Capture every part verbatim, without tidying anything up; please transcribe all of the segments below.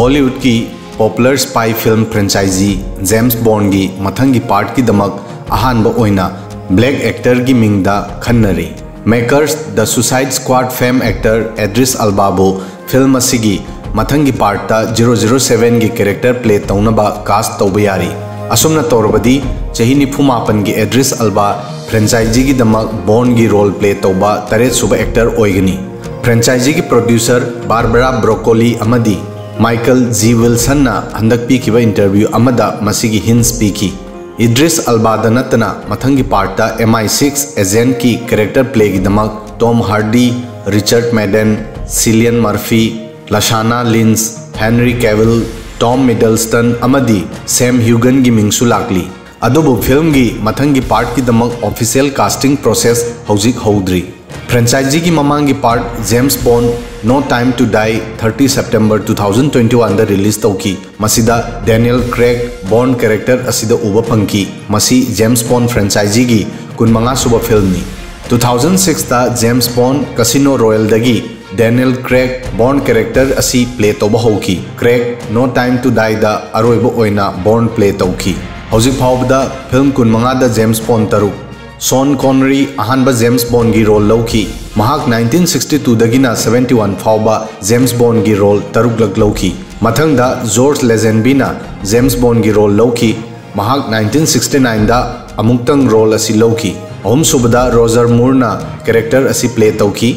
ꯍꯣꯂꯤꯋꯨꯗꯀꯤ popular ꯁ꯭ꯄꯥꯏ film ꯐ꯭ꯔꯦꯟꯆꯥꯏꯖꯤ James ꯕꯣꯟꯒꯤ ꯃꯊꯪꯒꯤ ꯄꯥꯔꯠꯀꯤꯗꯃꯛ ꯑꯍꯥꯟꯕ ꯑꯣꯏꯅ ꯕ꯭ꯂꯦꯛ ꯑꯦꯛꯇꯔꯒꯤ ꯃꯤꯡꯗ ꯈꯟꯅꯔꯤ꯫ ꯃꯦꯀꯔꯁ ꯗ ꯁꯨꯁꯥꯏꯗ ꯁ꯭ꯀ꯭ꯋꯥꯗ ꯐꯦꯝ ꯑꯦꯛꯇꯔ ꯑꯦꯗ꯭ꯔꯤꯁ ꯑꯜꯕꯥꯕꯨ ꯐꯤꯜꯝ ꯑꯁꯤꯒꯤ ꯃꯊꯪꯒꯤ ꯄꯥꯔꯠꯇ ꯖꯤꯔꯣ ꯖꯤꯔꯣ ꯁꯚꯦꯟꯒꯤ ꯀꯦꯔꯦꯛꯇꯔ ꯄ꯭ꯂꯦ ꯇꯧꯅꯕ ꯀꯥꯁ꯭ꯠ ꯇꯧꯕ ꯌꯥꯔꯤ꯫ ꯑꯁꯨꯝꯅ ꯇꯧꯔꯕꯗꯤ ꯆꯍꯤ ꯅꯤꯐꯨ ꯃꯥꯄꯟꯒꯤ ꯑꯦꯗ꯭ꯔꯤꯁ ꯑꯜꯕꯥ ꯐ꯭ꯔꯦꯟꯆꯥꯏꯖꯤꯒꯤꯗꯃꯛ ꯕꯣꯟꯒꯤ ꯔꯣꯜ ꯄ꯭ꯂꯦ ꯇꯧꯕ ꯇꯔꯦꯠ ꯁꯨꯕ ꯑꯦꯛꯇꯔ ꯑꯣꯏꯒꯅꯤ꯫ ꯐ꯭ꯔꯦꯟꯆꯥꯏꯖꯤꯒꯤ ꯄ꯭ꯔꯣꯗ꯭ꯌꯨꯁꯔ ꯕꯥꯔꯕꯔꯥ ꯕ꯭ꯔꯣꯀꯣꯂꯤ ꯑꯃꯗꯤ ꯃꯥꯏꯀꯜ ꯖꯤ ꯋꯤꯜꯁꯟꯅ ꯍꯟꯗꯛ ꯄꯤꯈꯤꯕ ꯏꯟꯇꯔꯚ꯭ꯌꯨ ꯑꯃꯗ ꯃꯁꯤꯒꯤ ꯍꯤꯟꯁ ꯄꯤꯈꯤ꯫ ꯏꯗ꯭ꯔꯤꯁ ꯑꯜꯕꯥꯗ ꯅꯠꯇꯅ ꯃꯊꯪꯒꯤ ꯄꯥꯔꯠꯇ ꯑꯦꯝ ꯑꯥꯏ ꯁꯤꯛꯁ ꯑꯦꯖꯦꯟꯠꯀꯤ ꯀꯦꯔꯦꯛꯇꯔ ꯄ꯭ꯂꯦꯒꯤꯗꯃꯛ ꯇꯣꯝ ꯍꯥꯔꯗꯤ, ꯔꯤꯆꯥꯔꯗ ꯃꯦꯗꯦꯟ, ꯁꯤꯂꯤꯌꯟ ꯃꯔꯐꯤ, ꯂꯁꯥꯅꯥ ꯂꯤꯟꯁ, ꯍꯦꯟꯔꯤ ꯀꯦꯚꯤꯜ, ꯇꯣꯝ ꯃꯤꯗꯜꯁꯇꯟ ꯑꯃꯗꯤ ꯁꯦꯝ ꯍ꯭ꯌꯨꯒꯟꯒꯤ ꯃꯤꯡꯁꯨ ꯂꯥꯛꯂꯤ꯫ ꯑꯗꯨꯕꯨ ꯐꯤꯜꯝꯒꯤ ꯃꯊꯪꯒꯤ ꯄꯥꯔꯠꯀꯤꯗꯃꯛ ꯑꯣꯐꯤꯁꯤꯌꯦꯜ ꯀꯥꯁ꯭ꯇꯤꯡ ꯄ꯭ꯔꯣꯁꯦꯁ ꯍꯧꯖꯤꯛ ꯍꯧꯗ꯭ꯔꯤ꯫ ꯐ꯭ꯔꯦꯟꯆꯥꯏꯖꯤꯒꯤ ꯃꯃꯥꯡꯒꯤ ꯄꯥꯔꯠ ꯖꯦꯝꯁ ꯕꯣꯟ ꯅꯣ ꯇꯥꯏꯝ ꯇꯨ ꯗꯥꯏ thirty September two thousand twenty ꯋꯥꯟꯗ ꯔꯤꯂꯤꯖ ꯇꯧꯈꯤ꯫ ꯃꯁꯤꯗ ꯗꯦꯅꯤꯌꯦꯜ ꯀ꯭ꯔꯦꯒ ꯕꯣꯟ ꯀꯦꯔꯦꯛꯇꯔ ꯑꯁꯤꯗ ꯎꯕ ꯐꯪꯈꯤ꯫ ꯃꯁꯤ ꯖꯦꯝꯁ ꯕꯣꯟ ꯐ꯭ꯔꯦꯟꯆꯥꯏꯖꯤꯒꯤ ꯀꯨꯟꯃꯉꯥ ꯁꯨꯕ ꯐꯤꯜꯝꯅꯤ꯫ ꯇꯨ ꯊꯥꯎꯖꯟ ꯁꯤꯛꯁꯇ ꯖꯦꯝꯁ ꯕꯣꯟ ꯀꯁꯤꯅꯣ ꯔꯣꯌꯦꯜꯗꯒꯤ ꯗꯦꯅꯤꯌꯦꯜ ꯀ꯭ꯔꯦꯒ ꯕꯣꯟ ꯀꯦꯔꯦꯛꯇꯔ ꯑꯁꯤ ꯄ꯭ꯂꯦ ꯇꯧꯕ ꯍꯧꯈꯤ꯫ ꯀ꯭ꯔꯦꯒ ꯅꯣ ꯇꯥꯏꯝ ꯇꯨ ꯗꯥꯏꯗ ꯑꯔꯣꯏꯕ ꯑꯣꯏꯅ ꯕꯣꯟ ꯄ꯭ꯂꯦ ꯇꯧꯈꯤ꯫ ꯍꯧꯖꯤꯛ ꯐꯥꯎꯕꯗ ꯐꯤꯜꯝ ꯀꯨꯟꯃꯉꯥꯗ ꯖꯦꯝꯁ ꯕꯣꯟ ꯇꯔꯨꯛ꯫ ꯁꯣꯟ ꯀꯣꯟꯅꯔꯤ ꯑꯍꯥꯟꯕ ꯖꯦꯝꯁ ꯕꯣꯟꯒꯤ ꯔꯣꯜ ꯂꯧꯈꯤ꯫ ꯃꯍꯥꯛ ꯅꯥꯏꯟꯇꯤꯟ ꯁꯤꯛꯁꯇꯤ ꯇꯨꯗꯒꯤꯅ ꯁꯚꯦꯟꯇꯤ ꯋꯥꯟ ꯐꯥꯎꯕ ꯖꯦꯝꯁ ꯕꯣꯟꯒꯤ ꯔꯣꯜ ꯇꯔꯨꯛꯂꯛ ꯂꯧꯈꯤ꯫ ꯃꯊꯪꯗ ꯖꯣꯔꯖ ꯂꯦꯖꯦꯟꯕꯤꯅ ꯖꯦꯝꯁ ꯕꯣꯟꯒꯤ ꯔꯣꯜ ꯂꯧꯈꯤ꯫ ꯃꯍꯥꯛ ꯅꯥꯏꯟꯇꯤꯟ ꯁꯤꯛꯁꯇꯤ ꯅꯥꯏꯟꯗ ꯑꯃꯨꯛꯇꯪ ꯔꯣꯜ ꯑꯁꯤ ꯂꯧꯈꯤ꯫ ꯑꯍꯨꯝꯁꯨꯕꯗ ꯔꯣꯖꯔ ꯃꯨꯔꯅ ꯀꯦꯔꯦꯛꯇꯔ ꯑꯁꯤ ꯄ꯭ꯂꯦ ꯇꯧꯈꯤ꯫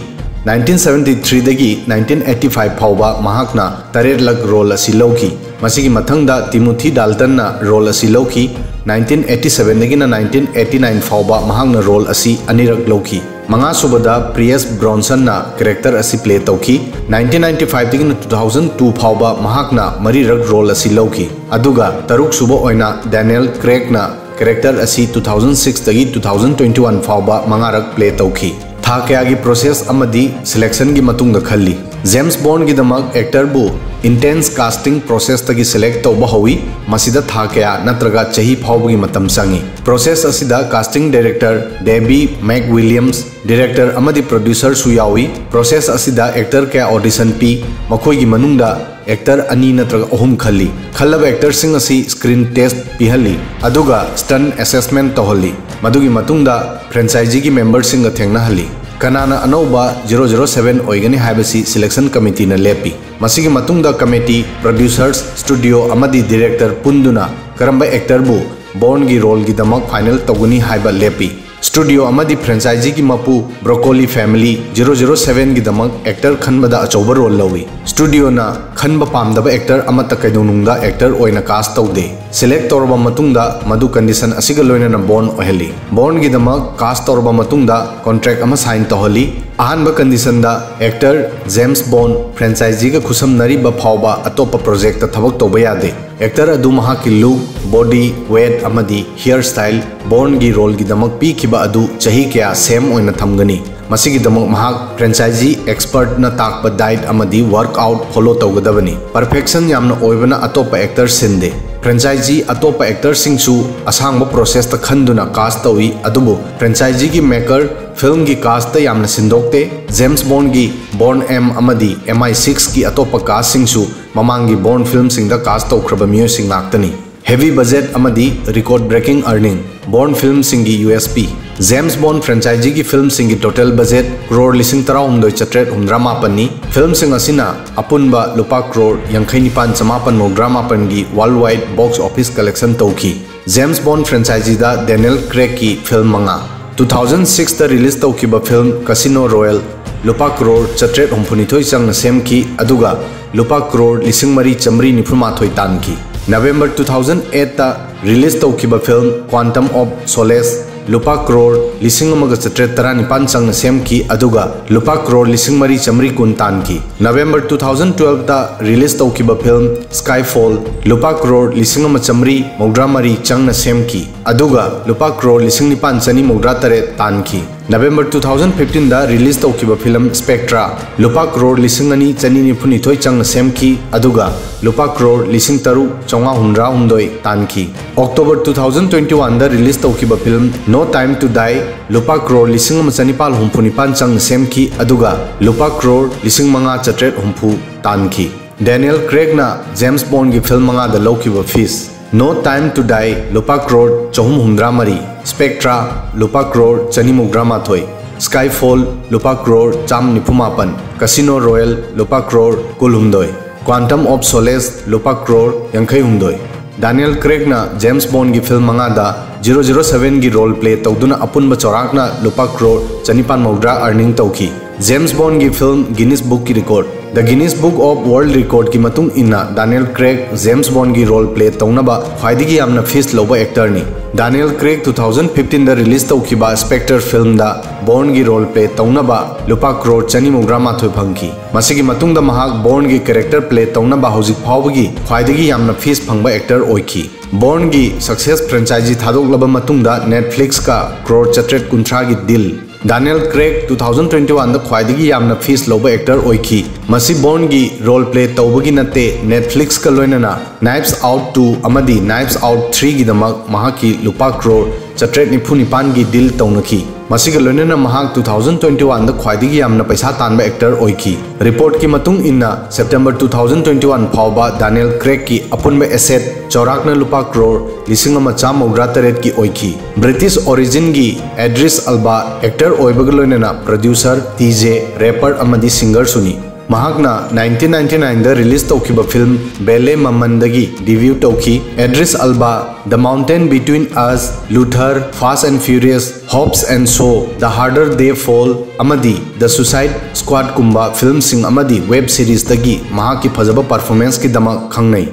ꯅꯥꯏꯟꯇꯤꯟ ꯁꯚꯦꯟꯇꯤ ꯊ꯭ꯔꯤꯗꯒꯤ ꯅꯥꯏꯟꯇꯤꯟ ꯑꯩꯠꯇꯤ ꯐꯥꯏꯚ ꯐꯥꯎꯕ ꯃꯍꯥꯛꯅ ꯇꯔꯦꯠꯂꯛ ꯔꯣꯜ ꯑꯁꯤ ꯂꯧꯈꯤ꯫ ꯃꯁꯤꯒꯤ ꯃꯊꯪꯗ ꯇꯤꯃꯣꯊꯤ ꯗꯥꯜꯇꯟꯅ ꯔꯣꯜ ꯑꯁꯤ ꯂꯧꯈꯤ꯫ ꯅꯥꯏꯟꯇꯤꯟ ꯑꯩꯠꯇꯤ ꯁꯚꯦꯟꯗꯒꯤꯅ ꯅꯥꯏꯟꯇꯤꯟ ꯑꯩꯠꯇꯤ ꯅꯥꯏꯟ ꯐꯥꯎꯕ ꯃꯍꯥꯛꯅ ꯔꯣꯜ ꯑꯁꯤ ꯑꯅꯤꯔꯛ ꯂꯧꯈꯤ꯫ ꯃꯉꯥꯁꯨꯕꯗ ꯄ꯭ꯔꯤꯌꯁ ꯕ꯭ꯔꯣꯟꯁꯟꯅ ꯀꯦꯔꯦꯛꯇꯔ ꯑꯁꯤ ꯄ꯭ꯂꯦ ꯇꯧꯈꯤ꯫ ꯅꯥꯏꯟꯇꯤꯟ ꯅꯥꯏꯟꯇꯤ ꯐꯥꯏꯚꯇꯒꯤꯅ ꯇꯨ ꯊꯥꯎꯖꯟ ꯇꯨ ꯐꯥꯎꯕ ꯃꯍꯥꯛꯅ ꯃꯔꯤꯔꯛ ꯔꯣꯜ ꯑꯁꯤ ꯂꯧꯈꯤ꯫ ꯑꯗꯨꯒ ꯇꯔꯨꯛꯁꯨꯕ ꯑꯣꯏꯅ ꯗꯦꯅꯤꯌꯦꯜ ꯀ꯭ꯔꯦꯒꯅ ꯀꯦꯔꯦꯛꯇꯔ ꯑꯁꯤ ꯇꯨ ꯊꯥꯎꯖꯟ ꯁꯤꯛꯁꯇꯒꯤ ꯇꯨ ꯊꯥꯎꯖꯟ ꯇ꯭ꯋꯦꯟꯇꯤ ꯋꯥꯟ ꯐꯥꯎꯕ ꯃꯉꯥꯔꯛ ꯄ꯭ꯂꯦ ꯇꯧꯈꯤ꯫ ꯊꯥ ꯀꯌꯥꯒꯤ ꯄ꯭ꯔꯣꯁꯦꯁ ꯑꯃꯗꯤ ꯁꯦꯂꯦꯛꯁꯟꯒꯤ ꯃꯇꯨꯡꯗ ꯈꯜꯂꯤ꯫ ꯖꯦꯝꯁ ꯕꯣꯟꯒꯤꯗꯃꯛ ꯑꯦꯛꯇꯔꯕꯨ Intense casting process ꯇꯒꯤ select ꯇꯧꯕ ꯍꯧꯏ꯫ ꯃꯁꯤꯗ ꯊꯥ ꯀꯌꯥ ꯅꯠꯇ꯭ꯔꯒ ꯆꯍꯤ ꯐꯥꯎꯕꯒꯤ ꯃꯇꯝ ꯆꯪꯏ꯫ Process ꯑꯁꯤꯗ casting director Debbie McWilliams, director ꯑꯃꯗꯤ producer ꯁꯨ ꯌꯥꯎꯏ꯫ Process ꯑꯁꯤꯗ actor ꯀꯌꯥ audition ꯄꯤ꯫ ꯃꯈꯣꯏꯒꯤ ꯃꯅꯨꯡꯗ actor ꯑꯅꯤ ꯅꯠꯇ꯭ꯔꯒ ꯑꯍꯨꯝ ꯈꯜꯂꯤ꯫ ꯈꯜꯂꯕ actor ꯁꯤꯡ ꯑꯁꯤ screen test ꯄꯤꯍꯜꯂꯤ, ꯑꯗꯨꯒ stunt assessment ꯇꯧꯍꯜꯂꯤ꯫ ꯃꯗꯨꯒꯤ ꯃꯇꯨꯡꯗ franchise ꯒꯤ member ꯁꯤꯡꯒ ꯊꯦꯡꯅꯍꯜꯂꯤ꯫ ꯀꯅꯥꯅ ꯑꯅꯧꯕ zero zero seven ꯑꯣꯏꯒꯅꯤ ꯍꯥꯏꯕꯁꯤ selection committee ꯅ ꯂꯦꯞꯄꯤ꯫ ꯃꯁꯤꯒꯤ ꯃꯇꯨꯡꯗ committee, producers, studio ꯑꯃꯗꯤ director ꯄꯨꯟꯗꯨꯅ ꯀꯔꯝꯕ actor ꯕꯨ Bourne ꯒꯤ role ꯒꯤꯗꯃꯛ final ꯇꯧꯒꯅꯤ ꯍꯥꯏꯕ ꯂꯦꯞꯄꯤ꯫ Studio ꯑꯃꯗꯤ franchise ꯒꯤ ꯃꯄꯨ Broccoli family zero zero seven ꯒꯤꯗꯃꯛ actor ꯈꯟꯕꯗ ꯑꯆꯧꯕ role ꯂꯧꯏ꯫ Studio ꯅ ꯈꯟꯕ ꯄꯥꯝꯗꯕ actor ꯑꯃꯠꯇ ꯀꯩꯗꯧꯅꯨꯡꯗ actor ꯑꯣꯏꯅ cast ꯇꯧꯗꯦ꯫ Select ꯇꯧꯔꯕ ꯃꯇꯨꯡꯗ ꯃꯗꯨ condition ꯑꯁꯤꯒ ꯂꯣꯏꯅꯅ Bourne ꯑꯣꯏꯍꯜꯂꯤ꯫ Bourne ꯒꯤꯗꯃꯛ cast ꯇꯧꯔꯕ ꯃꯇꯨꯡꯗ contract ꯑꯃ sign ꯇꯧꯍꯜꯂꯤ꯫ ꯑꯍꯥꯟꯕ condition ꯗ actor James Bond franchise ꯒ ꯈꯨꯠꯁꯝꯅꯔꯤꯕ ꯐꯥꯎꯕ ꯑꯇꯣꯞꯄ project ꯊꯕꯛ ꯇꯧꯕ ꯌꯥꯗꯦ꯫ Actor ꯑꯗꯨ ꯃꯍꯥꯛꯀꯤ look, body, weight ꯑꯃꯗꯤ hair style, Bourne ꯒꯤ role ꯒꯤꯗꯃꯛ ꯄꯤꯈꯤꯕ ꯑꯗꯨ ꯆꯍꯤ ꯀꯌꯥ same ꯑꯣꯏꯅ ꯊꯝꯒꯅꯤ꯫ ꯃꯁꯤꯒꯤꯗꯃꯛ ꯃꯍꯥꯛ franchise expert ꯅ ꯇꯥꯛꯄ diet ꯑꯃꯗꯤ workout follow ꯇꯧꯒꯗꯕꯅꯤ꯫ Perfection ꯌꯥꯝꯅ ꯑꯣꯏꯕꯅ ꯑꯇꯣꯞꯄ actor ꯁꯤꯟꯗꯦ꯫ Franchise ꯑꯇꯣꯞꯄ actor ꯁꯤꯡꯁꯨ ꯑꯁꯥꯡꯕ process ꯇ ꯈꯟꯗꯨꯅ cast ꯇꯧꯏ, ꯑꯗꯨꯕꯨ franchise ꯒꯤ maker film ꯒꯤ cast ꯇ ꯌꯥꯝꯅ ꯁꯤꯟꯗꯣꯛꯇꯦ꯫ James Bond ꯒꯤ Bourne M ꯑꯃꯗꯤ M I six ꯀꯤ ꯑꯇꯣꯞꯄ cast ꯁꯤꯡꯁꯨ ꯃꯃꯥꯡꯒꯤ Bourne film ꯁꯤꯡꯗ cast ꯇꯧꯈ꯭ꯔꯕ ꯃꯤꯑꯣꯏꯁꯤꯡ ꯉꯥꯛꯇꯅꯤ꯫ Heavy budget ꯑꯃꯗꯤ record breaking earning, Bourne film ꯁꯤꯡꯒꯤ U S P꯫ James Bond franchise ꯒꯤ film ꯁꯤꯡꯒꯤ total budget crore ꯂꯤꯁꯤꯡ ꯇꯔꯥꯍꯨꯝꯗꯣꯏ ꯆꯥꯇ꯭ꯔꯦꯠ ꯍꯨꯝꯗ꯭ꯔꯥ ꯃꯥꯄꯟꯅꯤ꯫ Film ꯁꯤꯡ ꯑꯁꯤꯅ ꯑꯄꯨꯟꯕ ꯂꯨꯄꯥ crore ꯌꯥꯡꯈꯩ ꯅꯤꯄꯥꯟ ꯆꯃꯥꯄꯟ ꯃꯧꯗ꯭ꯔꯥ ꯃꯥꯄꯟꯒꯤ worldwide box office collection ꯇꯧꯈꯤ꯫ James Bond franchise ꯗ Daniel Craig ꯀꯤ film ꯃꯉꯥ꯫ Two thousand six ꯇ release ꯇꯧꯈꯤꯕ film Casino Royale ꯂꯨꯄꯥ crore ꯆꯥꯇ꯭ꯔꯦꯠ ꯍꯨꯝꯐꯨꯅꯤꯊꯣꯏ ꯆꯪꯅ ꯁꯦꯝꯈꯤ, ꯑꯗꯨꯒ ꯂꯨꯄꯥ crore ꯂꯤꯁꯤꯡ ꯃꯔꯤ ꯆꯥꯃꯔꯤ ꯅꯤꯐꯨ ꯃꯥꯊꯣꯏ ꯇꯥꯟꯈꯤ꯫ November two thousand eight ꯇ release ꯇꯧꯈꯤꯕ film Quantum of Solace ꯂꯨꯄꯥ crore ꯂꯤꯁꯤꯡ ꯑꯃꯒ ꯆꯥꯇ꯭ꯔꯦꯠ ꯇꯔꯥꯅꯤꯄꯥꯟ ꯆꯪꯅ ꯁꯦꯝꯈꯤ, ꯑꯗꯨꯒ ꯂꯨꯄꯥ crore ꯂꯤꯁꯤꯡ ꯃꯔꯤ ꯆꯥꯃꯔꯤ ꯀꯨꯟ ꯇꯥꯟꯈꯤ꯫ November two thousand twelve ꯇ release ꯇꯧꯈꯤꯕ film Skyfall ꯂꯨꯄꯥ crore ꯂꯤꯁꯤꯡ ꯑꯃ ꯆꯥꯃꯔꯤ ꯃꯧꯗ꯭ꯔꯥ ꯃꯔꯤ ꯆꯪꯅ ꯁꯦꯝꯈꯤ, ꯑꯗꯨꯒ ꯂꯨꯄꯥ crore ꯂꯤꯁꯤꯡ ꯅꯤꯄꯥꯟ ꯆꯅꯤ ꯃꯧꯗ꯭ꯔꯥ ꯇꯔꯦꯠ ꯇꯥꯟꯈꯤ꯫ November two thousand fifteen ꯗ release ꯇꯧꯈꯤꯕ film Spectre ꯂꯨꯄꯥ ꯀ꯭ꯔꯣꯔ ꯂꯤꯁꯤꯡ ꯑꯅꯤ ꯆꯅꯤ ꯅꯤꯐꯨ ꯅꯤꯊꯣꯏ ꯆꯪꯅ ꯁꯦꯝꯈꯤ, ꯑꯗꯨꯒ ꯂꯨꯄꯥ ꯀ꯭ꯔꯣꯔ ꯂꯤꯁꯤꯡ ꯇꯔꯨꯛ ꯆꯥꯝꯃꯉꯥ ꯍꯨꯝꯗ꯭ꯔꯥ ꯍꯨꯝꯗꯣꯏ ꯇꯥꯟꯈꯤ꯫ October two thousand twenty one ꯗ release ꯇꯧꯈꯤꯕ film No Time to Die ꯂꯨꯄꯥ ꯀ꯭ꯔꯣꯔ ꯂꯤꯁꯤꯡ ꯑꯃ ꯆꯅꯤꯄꯥꯜ ꯍꯨꯝꯐꯨ ꯅꯤꯄꯥꯟ ꯆꯪꯅ ꯁꯦꯝꯈꯤ, ꯑꯗꯨꯒ ꯂꯨꯄꯥ ꯀ꯭ꯔꯣꯔ ꯂꯤꯁꯤꯡ ꯃꯉꯥ ꯆꯥꯇ꯭ꯔꯦꯠ ꯍꯨꯝꯐꯨ ꯇꯥꯟꯈꯤ꯫ Daniel Craigꯅ James Bondꯒꯤ film ꯃꯉꯥꯗ ꯂꯧꯈꯤꯕ fees: No Time to Die ꯂꯨꯄꯥ ꯀ꯭ꯔꯣꯔ ꯆꯍꯨꯝ ꯍꯨꯝꯗ꯭ꯔꯥ ꯃꯔꯤ, Spectre ꯂꯨꯄꯥ ꯀ꯭ꯔꯣꯔ ꯆꯅꯤ ꯃꯧꯗ꯭ꯔꯥ ꯃꯥꯊꯣꯏ, Skyfall ꯂꯨꯄꯥ ꯀ꯭ꯔꯣꯔ ꯆꯥꯝ ꯅꯤꯐꯨ ꯃꯥꯄꯟ, Casino Royale ꯂꯨꯄꯥ ꯀ꯭ꯔꯣꯔ ꯀꯨꯜꯍꯨꯝꯗꯣꯏ, Quantum of Solace ꯂꯨꯄꯥ ꯀ꯭ꯔꯣꯔ ꯌꯥꯡꯈꯩ ꯍꯨꯝꯗꯣꯏ꯫ Daniel Craigꯅ James Bondꯒꯤ film ꯃꯉꯥꯗ zero zero sevenꯒꯤ role play ꯇꯧꯗꯨꯅ ꯑꯄꯨꯟꯕ ꯆꯥꯎꯔꯥꯛꯅ ꯂꯨꯄꯥ ꯀ꯭ꯔꯣꯔ ꯆꯅꯤꯄꯥꯟ ꯃꯧꯗ꯭ꯔꯥ earning ꯇꯧꯈꯤ꯫ James Bondꯒꯤ film Guinness Bookꯀꯤ record: The Guinness Book of World Recordꯀꯤ ꯃꯇꯨꯡ ꯏꯟꯅ, Daniel Craig James Bondꯒꯤ role play ꯇꯧꯅꯕ ꯈ꯭ꯋꯥꯏꯗꯒꯤ ꯌꯥꯝꯅ fees ꯂꯧꯕ actorꯅꯤ꯫ Daniel Craig two thousand fifteenꯗ release ꯇꯧꯈꯤꯕ Spectre filmꯗ Bondꯒꯤ role play ꯇꯧꯅꯕ ꯂꯨꯄꯥ ꯀ꯭ꯔꯣꯔ ꯆꯅꯤ ꯃꯧꯗ꯭ꯔꯥ ꯃꯥꯊꯣꯏ ꯐꯪꯈꯤ꯫ ꯃꯁꯤꯒꯤ ꯃꯇꯨꯡꯗ ꯃꯍꯥꯛ Bondꯒꯤ character play ꯇꯧꯅꯕ ꯍꯧꯖꯤꯛ ꯐꯥꯎꯕꯒꯤ ꯈ꯭ꯋꯥꯏꯗꯒꯤ ꯌꯥꯝꯅ fees ꯐꯪꯕ actor ꯑꯣꯏꯈꯤ꯫ Bondꯒꯤ success franchise ꯊꯥꯗꯣꯛꯂꯕ ꯃꯇꯨꯡꯗ Netflixꯀ ꯀ꯭ꯔꯣꯔ ꯆꯥꯇ꯭ꯔꯦꯠ ꯀꯨꯟꯊ꯭ꯔꯥꯒꯤ deal꯫ Daniel Craig two thousand twenty oneꯗ ꯈ꯭ꯋꯥꯏꯗꯒꯤ ꯌꯥꯝꯅ fees ꯂꯧꯕ actor ꯑꯣꯏꯈꯤ꯫ ꯃꯁꯤ Bondꯒꯤ role play ꯇꯧꯕꯒꯤ ꯅꯠꯇꯦ, Netflixꯀ ꯂꯣꯏꯅꯅ Knives Out two ꯑꯃꯗꯤ Knives Out threeꯒꯤꯗꯃꯛ ꯃꯍꯥꯛꯀꯤ ꯂꯨꯄꯥ ꯀ꯭ꯔꯣꯔ ꯆꯥꯇ꯭ꯔꯦꯠ ꯅꯤꯐꯨ ꯅꯤꯄꯥꯟꯒꯤ deal ꯇꯧꯅꯈꯤ꯫ ꯃꯁꯤꯒ ꯂꯣꯏꯅꯅ ꯃꯍꯥꯛ two thousand twenty oneꯗ ꯈ꯭ꯋꯥꯏꯗꯒꯤ ꯌꯥꯝꯅ ꯄꯩꯁꯥ ꯇꯥꯟꯕ actor ꯑꯣꯏꯈꯤ꯫ Reportꯀꯤ ꯃꯇꯨꯡ ꯏꯟꯅ, September two thousand twenty one ꯐꯥꯎꯕ Daniel Craigꯀꯤ ꯑꯄꯨꯟꯕ asset ꯆꯥꯎꯔꯥꯛꯅ ꯂꯨꯄꯥ ꯀ꯭ꯔꯣꯔ ꯂꯤꯁꯤꯡ ꯑꯃ ꯆꯥꯝꯃ ꯃꯧꯗ꯭ꯔꯥ ꯇꯔꯦꯠꯀꯤ ꯑꯣꯏꯈꯤ꯫ British originꯒꯤ Idris Elba actor ꯑꯣꯏꯕꯒ ꯂꯣꯏꯅꯅ producer, DJ, rapper ꯑꯃꯗꯤ singerꯁꯨꯅꯤ꯫ ꯃꯍꯥꯛꯅ nineteen ninety nineꯗ release ꯇꯧꯈꯤꯕ film Belle Mamanꯗꯒꯤ debut ꯇꯧꯈꯤ꯫ Idris Elba, The Mountain Between Us, Luther, Fast and Furious, Hobbs and Shaw, The Harder They Fall ꯑꯃꯗꯤ The Suicide Squadꯀꯨꯝꯕ filmꯁꯤꯡ ꯑꯃꯗꯤ web seriesꯇꯒꯤ ꯃꯍꯥꯛꯀꯤ ꯐꯖꯕ performanceꯀꯤꯗꯃꯛ ꯈꯪꯅꯩ꯫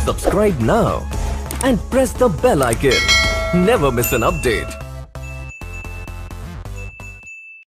Subscribe now and press the bell icon. Never miss an update.